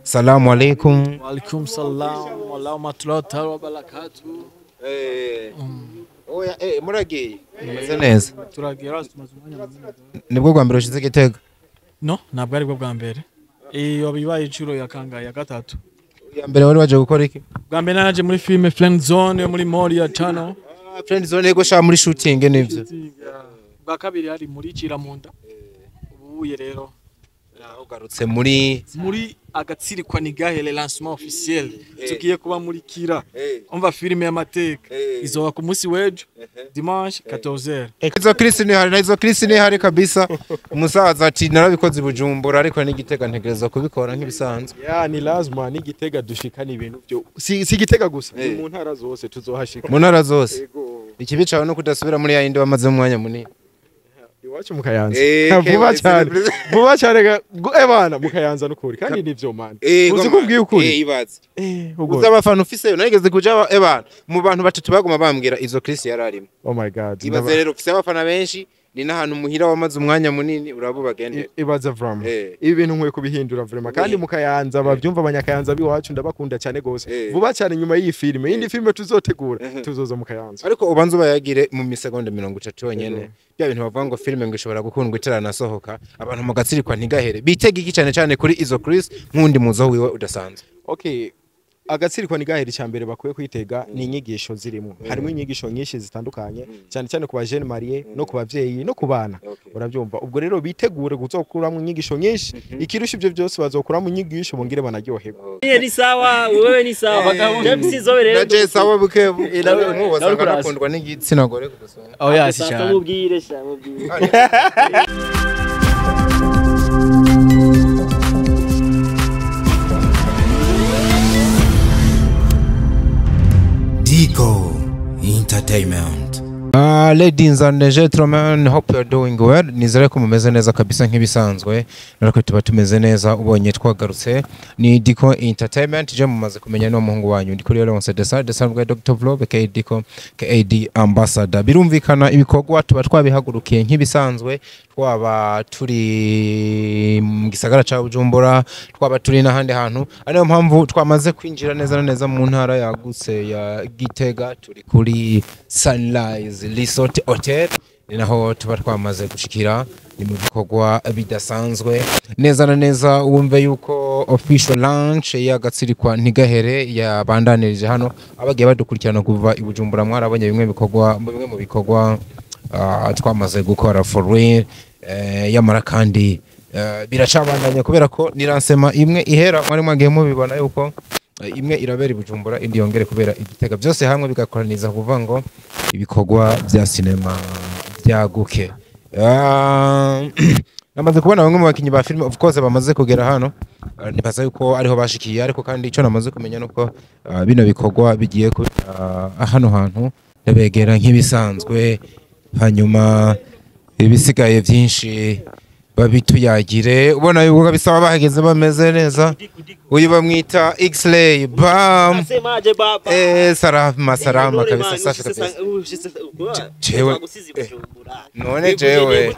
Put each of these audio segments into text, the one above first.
Salamu alaikum. Wa alaikum salam wa rahmatullahi wa barakatuh. Oya, muragiye mumeze neza? Turagiye, tumaze umwanya munini. Nibwo bwa mbere ushize Gitega? No, ntabwo aribwo bwa mbere. Iyo bibaye inshuro ya kangahe? Ya gatatu. Ya mbere wari waje gukora iki? Bwa mbere naraje muri filime Friend Zone yo muri Moria Channel. Friend Zone, yego sha, muri shooting nivyo. Bwa kabiri hari muri Ciramunda. Ubuye rero ugarutse muri muri Agatsirikwa Nigahere, lancement officiel. Tugiye kuba muri Kira. Umva, filime y'amateka izoba ku munsi w'ejo dimanche 14h. Izo Chris ni hari na izo Chris ni hari kabisa. Umusaza ati narabikoze i Bujumbura, ariko n'Igitega ntegereza kubikora nk'ibisanzwe. Ya, ni lazima n'Igitega dushikana ibintu byo si Gitega gusa, ni mu ntara zose tuzohashika. Mu ntara zose. Yego. Ikibi cawe no kudasubira muri ya yindi wamaze umwanya munini. Iwacu mu Kayanza vuba cyane, vuba cyane ebana mu Kayanza n'ukuri kandi nivyo man, uzi kubwiye ukuri. Ibaze. Ubwo uzi abafana ufiseyo, narigeze kuja ebana mu bantu batatu baguma bambwira izo Chris yararimo. Oh my God. Ibaze rero ufise abafana benshi, ni n'ahantu muhira wamaze umwanya munini, urabo bagende. Ibaze vraiment. Ibi bintu nkwiye kubihindura vraiment, kandi mu Kayanza bavyumva, abanyakayanza biwacu ndabakunda cyane gose. Vuba cyane nyuma y'iyi filime, iyindi filime tuzotegura, tuzoza mu Kayanza. Ariko ubanza ubayagire mu misegonda 30 yonyene, bya bintu bavuga ngo filime ngo ishobora gukundwa itaranasohoka, abantu mu Gatsirikwa Ntigahere bitega iki cyane cyane kuri izo Chris nk'undi muzo wiwe udasanzwe? Okay, Agatsirikwa Ntigahere, icya mbere bakwiye kwitega ni inyigisho zirimo. Harimo inyigisho nyinshi zitandukanye, cyane cyane ku ba jeunes mariés no ku bavyeyi no ku bana. Urabyumva? Ubwo rero bitegure kuzokuramo inyigisho nyinshi. Ikirusha ibyo byose, bazokuramo inyigisho bongere banaryoherwa. Ni sawa, wewe ni sawa. James Zobe rero. Na je sawa buke nawe nk'ubu nawe wasanga kurasa. nakundwa n'igitsina gore kudusonga. Oya, si Sasa cyane. mubwire sha, mubwire. Dico Entertainment. Ladies and gentlemen, hope you are doing well. Nizere ko mumeze neza kabisa nk'ibisanzwe. Natwe tuba tumeze neza ubonye twagarutse. Ni Dico Entertainment, je mumaze kumenya no muhungu wanyu. Ndi kuri Leonce Desa, Desa bwa Dr. Vlog, aka Dico, KAD Ambassador. Birumvikana ibikorwa tuba twabihagurukiye nk'ibisanzwe, twaba turi mu gisagara ca Bujumbura, twaba turi n'ahandi hantu. Ariyo mpamvu twamaze kwinjira neza na neza mu ntara yagutse ya Gitega, turi kuri Sunrise Resort Hotel, ni naho tuba twamaze gushikira. Ni mu bikorwa bidasanzwe neza na neza. Wumve yuko official launch y'Agatsirikwa Ntigahere yabandanirije hano. Abagiye badukurikirana kuva i Bujumbura mwarabonye bimwe mu bikorwa twamaze gukora for real. Yamara kandi biracabandanya kubera ko ni lancement imwe ihera, mwari mwagiye mubibona yuko imwe irabera i Bujumbura, indi yongere kubera i Gitega, byose hamwe bigakoraniza kuvuga ngo ibikorwa bya sinema byaguke. Namaze kubona bamwe mu bakinyi ba filime, of course, bamaze kugera hano. Nibaza yuko ariho bashikiye, ariko kandi icyo namaze kumenya nuko bino bikorwa bigiye kubera hano hantu, ndabegera nk'ibisanzwe, hanyuma ibisigaye byinshi babituyagire. Ubona yuko bisaba bahageze bameze neza. Uyu bamwita X-Ray bam. Nasemaje baba? Salama salama kabisa, safi kabisa. Jewe, none jewe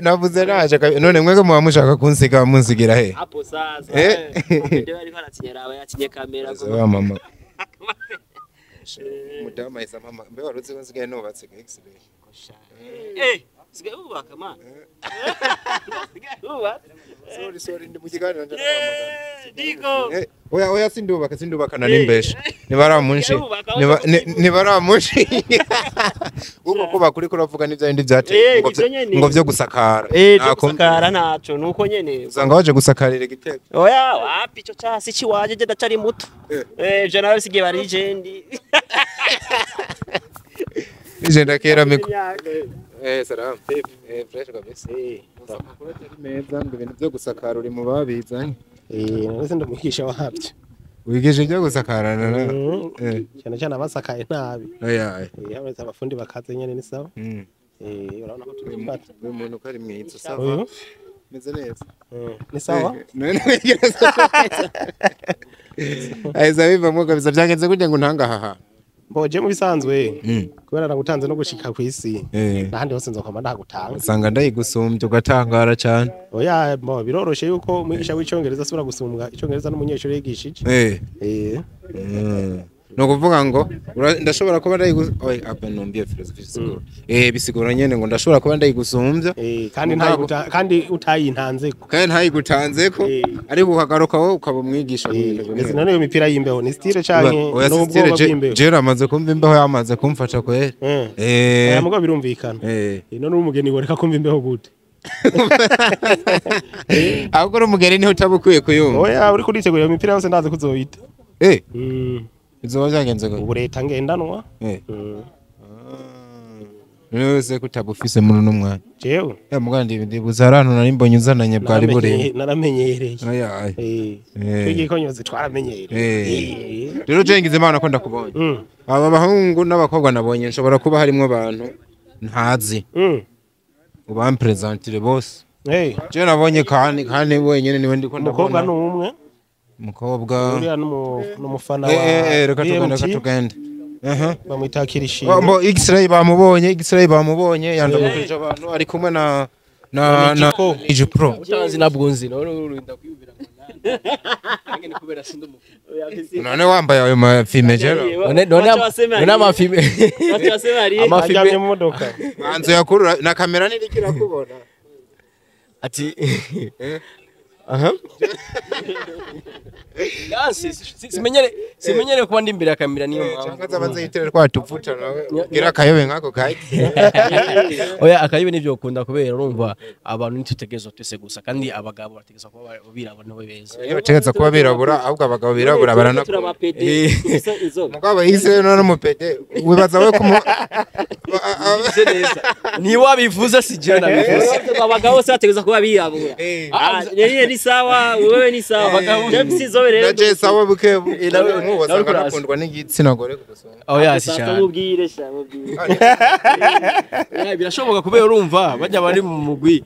navuze naje none mwege muba mushaka kunsiga munsigira he? Hapo sasa. Ndio alikuwa anatinya rawa, yatinye kamera. Wa mama mudamu ahise mama mbe wari uzi ko nsigaye nubatse X-Ray? Sigaye ubaka man. Sigaye ubaka. Sorry, sorry, ndi mu kiganiro nje nakwamagana. Diko. Oya oya, sindubaka, sindubaka, nari mbeshe nibaramunshi nibaramunshi ubwo ko bakuri kuravuga n'ivyo bindi vyateye ngo Ivyo nyene. Ngo vyo gusakara. Byo gusakara ntaco nuko nyene. Usanga waje gusakarira Igitego. Oya, wapi, ico casi ciwaje je ndacari muto. Je nawe sigiye bari jendi. Ije ndakera miko. Salam. Fresh kabisa. Amakuru atari meza ngo ibintu byo gusakara uri mu babizanye. Nese ndumwigisha wabyo. Wigisha ibyo gusakarana na Cyane cyane abasakaye nabi. Oya. Habonetse abafundi bakaze nyene ni sawa. Urabona ko tubifata. Uyu muntu ko ari mwiza sawa. Uyu Meze neza. Ni sawa. None aheza bivamo kabisa, byagenze gutya ngo ntangahaha. Mboje mu bisanzwe kubera nagutanze no gushika kwisi nahandi hose nzokoma ndagutanga. Usanga ndayigusumbye ugatangara cyane. Oya mbo biroroshe yuko umwigisha w'icongereza asubira gusumbwa icongereza n'umunyeshuri yigishije. No kuvuga ngo ndashobora kuba ndayigusumbya apa nombiye philosophy sigura. Bisigura nyene ngo ndashobora kuba ndayigusumbya. Kandi ntayi kandi utayintanzeko. Kandi ntayigutanzeko ariko ukagaruka wowe ukaba umwigisha w'ibintu. Ndetse none iyo mipira y'imbeho ni style canke n'ubwoba bw'imbeho. Jera amaze kumva imbeho yamaze kumfasha kwera. Aya mugo birumvikana. None umugeni woreka kumva imbeho gute? Ahubwo uri umugeni niho utabukwiye kuyumva. Oya uri kuritegura iyo mipira yose ndazi kuzoyita. Izoba byagenze gute? Ubu leta ngendanwa. Nose kutabufise muri no mwanya. Jewe. Mugandi ndibuza arantu nari mbonye uzananye bwari buri. Naramenyereye. Twigikonyoze twaramenyereye. Rero je ngize Imana ko ndakubonye. Aba bahungu n'abakobwa nabonye nshobora kuba harimo abantu ntazi. Ubampresentire bose. Je nabonye kandi wenyene niwe ndiko ndabona. Umukobwa n'umwe. Mukobwa uriya n'umufana wa reka tugende bamwita Kirishimwe. Mbo X-ray bamubonye yandamukije abantu ari kumwe na Iju Pro. Utanzi nabwo nzi none urinda kwiyubira ngo nange ni kubera sindi umufana. None wambaye ayo mafime jero. None amafime. Amafime mu modoka. Banzo yakurura na kamera nirikira kubona. Ati aha. Gansi simenyere kuba ndi imbere ya kamera niyo mpamvu. Cyangwa zabanze yitere twatuvuta nawe ugira akayobe nkako kai. Oya akayobe nivyo ukunda kubera urumva abantu ntitutegerezwa twese gusa kandi abagabo bategerezwa kuba birabura no beza. Bategerezwa kuba birabura ahubwo abagabo birabura baranakunda. Mugabo yise none mu PD wibaza we kumu ni wabivuze si je nabivuze. Abagabo bose bategerezwa kuba birabura. Ni sawa wewe ni sawa. James Izobe rero. Naje sawa buke nkuwo nakundwa n'igitsina gore gusonga. Oya si cyane. Mubwire sha mubwire. Birashoboka kubera urumva bajya bari mu mugwi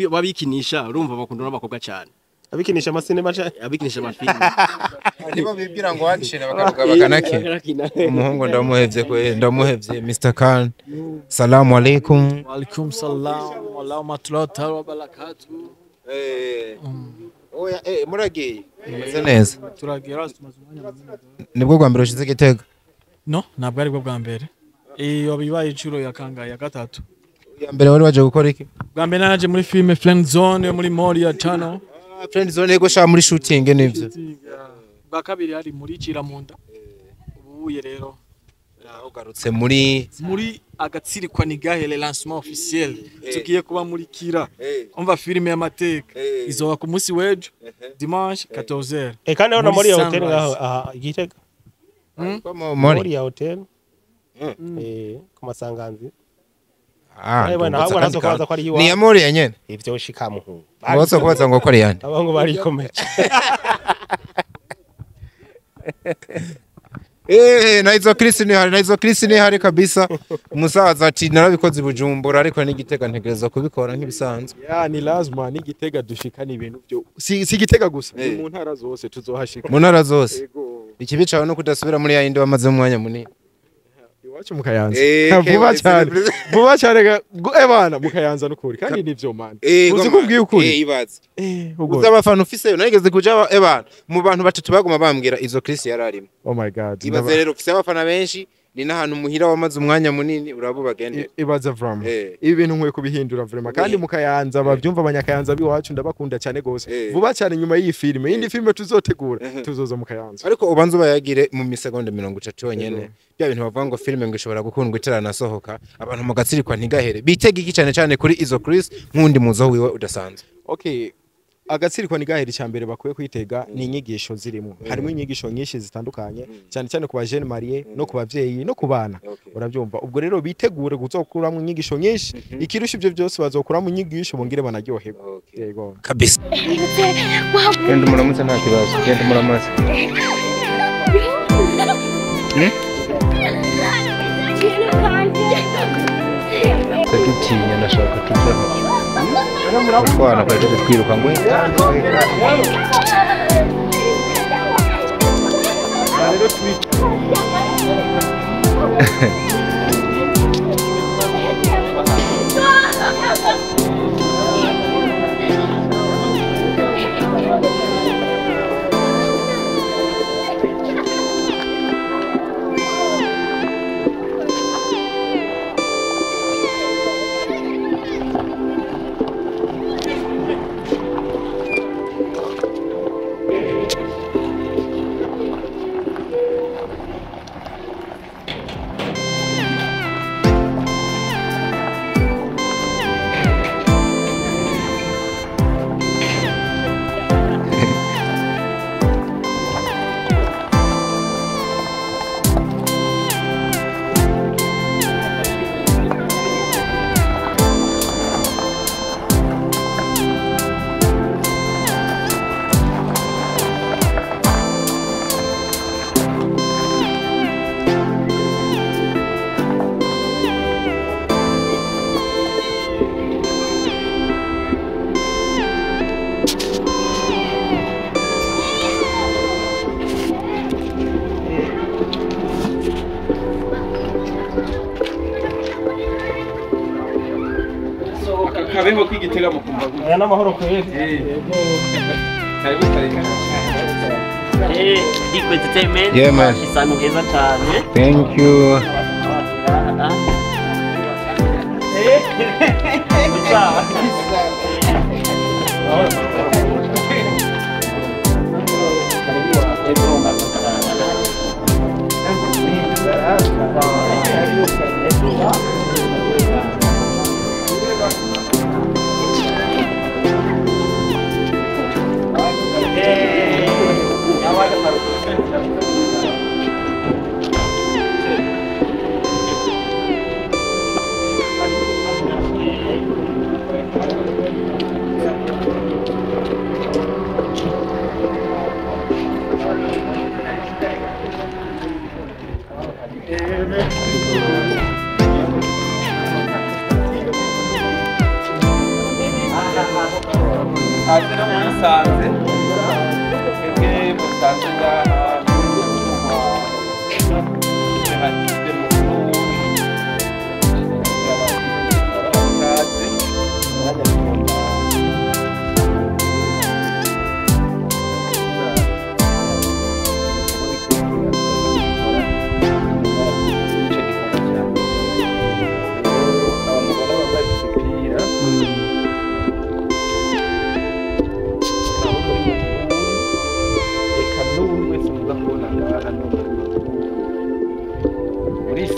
babikinisha urumva bakundwa n'abakobwa cyane. Abikinisha amasinema cyane abikinisha amafilm. Nibo bibwira ngo action bakavuga bakanake. Umuhungu ndamuhevye kwe ndamuhevye Mr Khan. Salamu alaikum. Wa alaikum salam wa rahmatullahi wa barakatuh. Oya muragiye. Meze neza. Turagiye tumaze umwanya munini. Nibwo bwa mbere ushize Gitega? No, ntabwo ari bwo bwa mbere. Iyo bibaye inshuro ya kangahe ya gatatu. Ya mbere wari waje gukora iki? Bwa mbere naje muri film Friend Zone yo muri Moria Channel. Friend Zone yego sha muri shooting nivyo. Bwa kabiri hari muri Kiramunda. Ubuye rero ugarutse muri agatsirikwa nigahere lancement officiel tugiye kuba muri Kira. Umva filime y'amateka izoba ku munsi w'ejo dimanche 14h. Kandi hano muri hotel ngaho aha Gitega. Muri hotel. Ku masanganzi. Ni ya Moria nyene. Ivyo shika muhungu. Bose kubaza ngo kore yande. Abango barikomeje. Na izo Chris ni hari, na izo Chris ni hari kabisa. Umusaza ati narabikoze Bujumbura ariko ni Gitega ntegereza kubikora nk'ibisanzwe. Ya ni lazima ni Gitega dushikana ibintu byo. Si Gitega gusa, ni mu ntara zose tuzohashika. Mu ntara zose. Ikibi cawe no kudasubira muri ya yindi wamaze umwanya munini. Iwacu mu Kayanza. Vuba cyane. Vuba cyane ebana mu Kayanza n'ukuri kandi nivyo man. Uzi kubwiye ukuri. Ibaze. Uzi abafana ufise narigeze kuja ebana mu bantu batatu baguma bambwira izo Chris yararimo. Oh my god. Ibaze rero ufise abafana benshi ni nahantu muhira wamaze umwanya munini urabo bagende. Ibaze vraiment. Ibi bintu nkwiye kubihindura vraiment kandi mu Kayanza bavyumva abanyakayanza biwacu ndabakunda cyane gose. Vuba cyane nyuma y'iyi filime, indi filime tuzotegura tuzoza mu Kayanza. Ariko ubanza bayagire mu misegonde 30 yonyene. Bya bintu bavuga ngo filime ngo ishobora gukundwa itaranasohoka abantu mu gatsirikwa ntigahere. Bitega iki cyane cyane kuri izo Chris nkundi muzo wiwe udasanzwe. Okay. Agatsirikwa nigahere cyambere bakwiye kwitega ni inyigisho zirimo. Harimo inyigisho nyinshi zitandukanye cyane cyane ku ba jeune marié no ku bavyeyi no ku bana. Urabyumva. Ubwo rero bitegure kuzokuramo inyigisho nyinshi. Ikirusha ibyo byose bazokuramo inyigisho bongere banaryoherwa. Yego. Kabisa. Genda muramutse nta kibazo. Genda muramutse. Sadutinya ndashaka tujaho. Utwana kwa tuje twiruka ngo rero Kabeho kwigitega mukumva gute? Aya namahoro kweli. Karibu karibu. Diko Entertainment. Yeah, man. Isanu heza cyane. Thank you.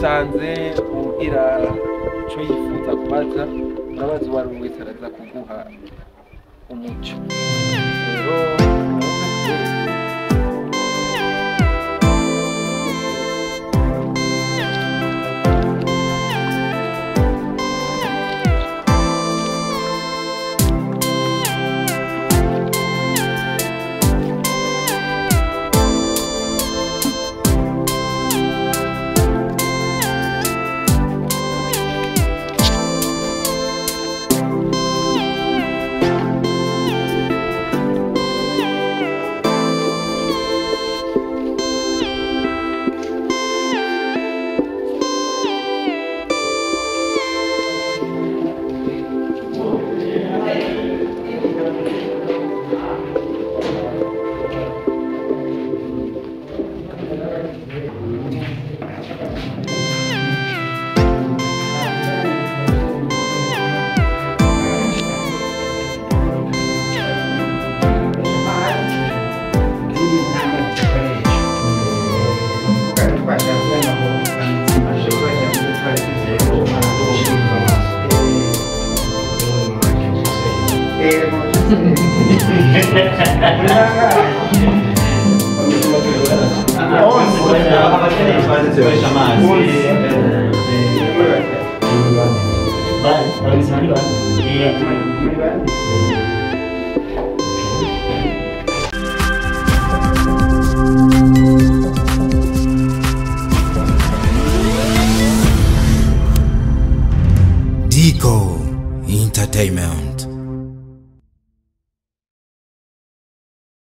Sanze ugira ico yifuza kubaza urabaza uwari wese araza kuguha umuco. Rero